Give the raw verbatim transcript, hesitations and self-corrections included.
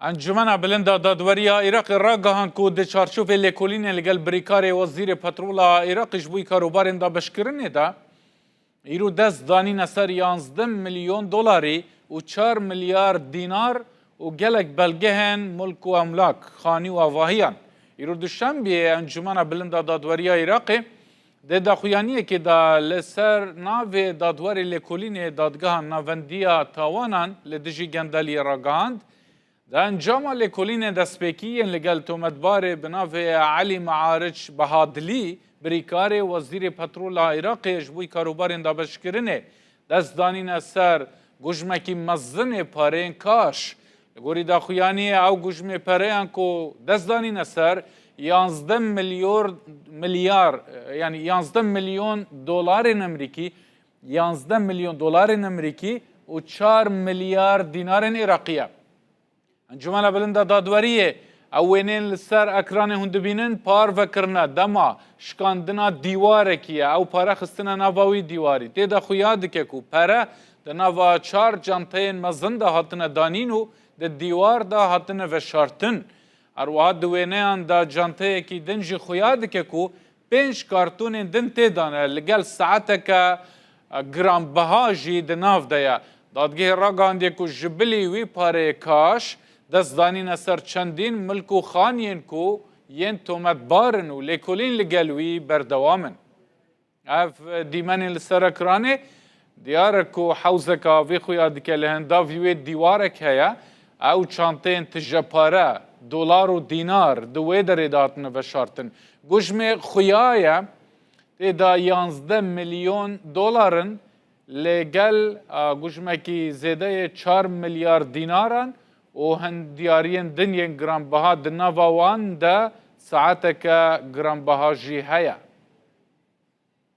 Encûmena Bilind a Dadweriya Iraqê ragihand ku di çarçovê lêkolînê li gel birîkarê Wezîrê Petrola Iraqê ji bo karobarên dabeşkirinê de, îro dest danîne ser yanzdeh milyon dolarî û çar milyar dînar û gelek belgehên mulk û emlak, xanî û avahiyan. Îro Duşembiyê Encûmena Bilind a Dadweriya Iraqê di daxuyaniyekê de li ser navê dadwerê lêkolînê Dadgeha Navendiya Tawanan li dijî gendeliyê ragihand, di encama lêkolînê destpêkî yên li gel tometbarê bi navê Elî Meariç Behadilî, birîkarê Wezîrê Petrola Iraqê ji bo karobarên dabeşkirinê, dest danîne ser gujmekî mezin ê pareyên kaş. Li gorî daxuyaniyê ew gujmê pereyan ku dest danîne ser yanzdeh milyor, milyar, yanî yanzdeh milyon dolarên Amerîkî, yanzdeh milyon dolarên Amerîkî û çar milyar dînarên Iraqî ye. Encûmena Bilind a Dadweriyê, ew wêneyên li ser ekranê hûn dibînin, parve kirine dema şikandina dîwarekî ye. Ew pare xistine nava wî dîwarî. Tê de xuya dike ku pere di nava çar canteyên mezin de hatine danîn û di dîwar de hatine veşartin. Her wiha di wêneyan de canteyekî din jî xuya dike ku pênc kartonên din tê de ne, li gel saeteke, e, giranbiha jî di nav de ye. Dadgehê ragihandiye ku ji bilî wî pareyê kaş, dest danîne ser çendîn milk û xaniyên ku yên tometbar in û lêkolîn li gel wî berdewam in. Ev, e, dîmenên li ser ekranê diyar e ku hewzeke avê xuya dike, li hendavî wê dîwarek heye. Ew çanteyên tije pare, dolar û dînar di wê derê de hatine veşartin. Gujmê xuya ye, tê de yanzdeh milyon dolar in, li gel, a, gujmekî zêdeyê çar milyar dînaran û hin diyariyên din yên giranbiha di nava wan de saeteke giranbiha jî heye.